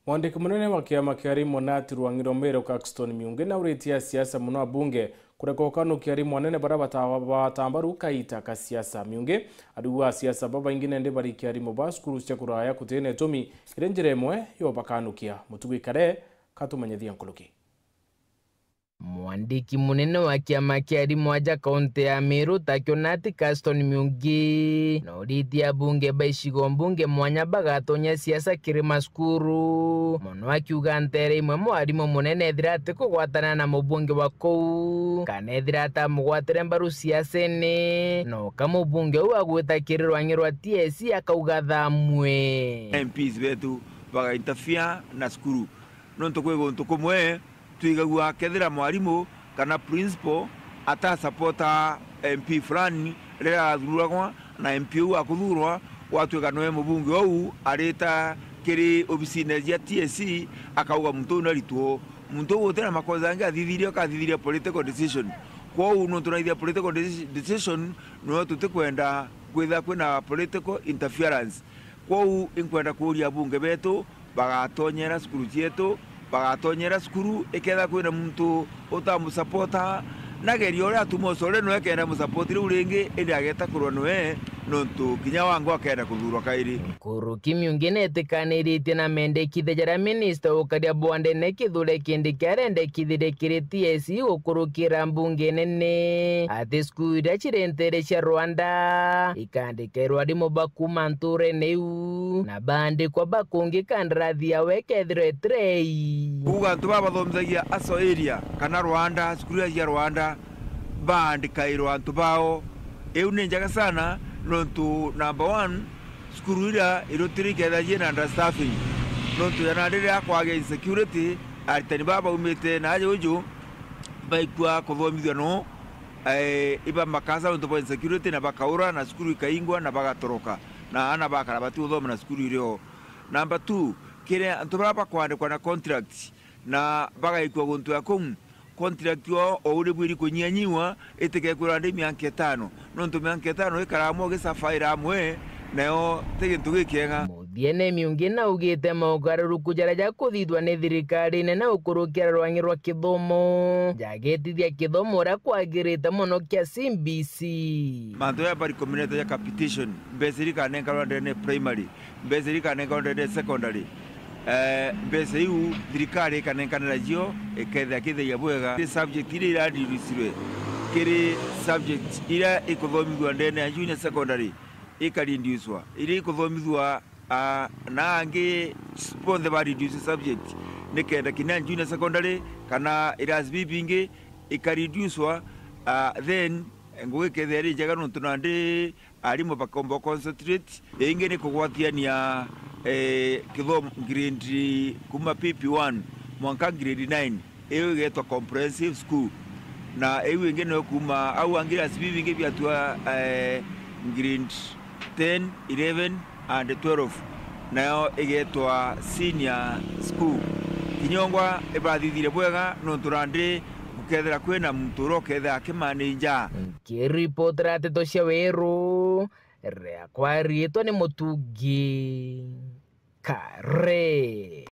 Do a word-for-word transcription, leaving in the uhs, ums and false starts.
Mwandiki munene wa kiama kia arimu Nati Rwang'iro Meru Caxton Miungi nauritie asiasa mono abunge kureka ukanukia arimu anene baria bata-, batambaru kaita ka siasa. Miungi ariuga asiasa babaingi nende barikia arimu ba cukuru cia kuraya kutina itumi iri njira imwe yo bakanukia. Mutugi Kare katumenyethia nkuruki. Mwandiki munene wa kiama kia arimu aja kaunti ya Meru takio Nati Caxton Miungi nauritie abunge ba icigo mbunge mwanya bagatonya siasa kiri macukuru, mono akiuga ntere imwe mwarimu munene ethira atikugwatana na mubunge wa kuu kana ethira atamugwatire mbaru siasene, no ka mubunge uu agwita kiri rwang'i rwa T S C akauga thamwe. M Ps betu bagainterfere na cukuru. Nontu kwi guntu kumwe twigagua kethira mwarimu kana principal atasapota M P fulani riria arathuragwa, na M P uu akuthurwa, gwatuika noe mubunge uu arita kiri obisine cia T S C, akauga muntu uu naritwo. Muntu uu gutina makosa angi athithirie, akathithiria political decision. Kwou nontu naithia political deci-, decision, nio tutikwenda kwithira kwina political interference. Kwou inkwenda kuuria abunge betu bagatonyera cukuru cietu, bagatonyera cukuru ikethira kwina muntu utamusapota, nageria uria atuma ucore noe kenda musapoti riu ringi, indi ageta kurwa noe, nontu kinya wangu akenda kuthurwa kairi. Nkuruki Miungi netikaniritie na mendekithia jaria minista ukaria bwa ndene Kithure Kindiki arendekithirie kiri T S C gukurukira mbunge nene ati cukuru iria ciri ntere cia Rwanda ikandikairwa arimu ba kuuma nturene iu, na baandikwa ba kungi kandarathi yao ikethirwa itirei. Kuuga antu baba bathomithagia Aso area kana Rwanda, cukuru iria cia Rwanda, baandikairwa antu bao. Iu ni njega sana, nontu number one, cukuru iria irutiri ikethira ciina understaffing, nontu ya nandi riria kwagia insecurity, aritani baba baumite na aja uju baikua kuthomithua no, eh, iba makasa nontu bwa insecurity na bakaura na cukuru ikaingwa na bagatoroka, na aana bakara batiguthoma na cukuru irio. Number two, kiri antu baria bakwandikwa na contract na bagaikua guntu ya kuu, contract yao o uria bwiri kunyianyiwa itikekwirwa ndi mianka itano, nontu mianka itano ikaraga amwe ugisafaira amwe, nayo ti gintu gikiega. Muthiene Miungi naugite mogaruruku jaria jakuthithwa ni thirikari nene ukurukira rwang'i rwa kithomo jagetithia kithomo uria kwagirite mono kia C B C. Mantu ya bari kombinete ya capitation, mbeca iria ikanenkanwa ndene primary, mbeca iria ikanenkanwa ndene secondary, eh, mbeca iu thirikari ikanenkanira cio, ikethira kithairia bwega. Ni subject iria irareducirwe kiri subject iria ikuthomithua ndene ya junior secondary, ikareducwa. Iria ikuthomithua, ah, na angi bonthe ba reduce subject, nikenda kinya junior secondary kana irasi bibingi ikareducwa, ah, then ngugi ikethira iri njega nontu nandi arimu bakomba concentrate. Ingi ni kugwatiania, eh, kithomo grade kuma P P one mwanka grade nine, iyo igetwa comprehensive school, na iu ingi niyo kuma au angi irasi bibingi biatua, eh, grade ten, eleven and twelve, nayo igetwa senior school. Kinyongwa ibathithire bwega nontu nandi gukethira kwina muntu uria ukethira akimanija. Nkiripotera nteto cia Weru, riakwa riitwa ni Mutugi Kare.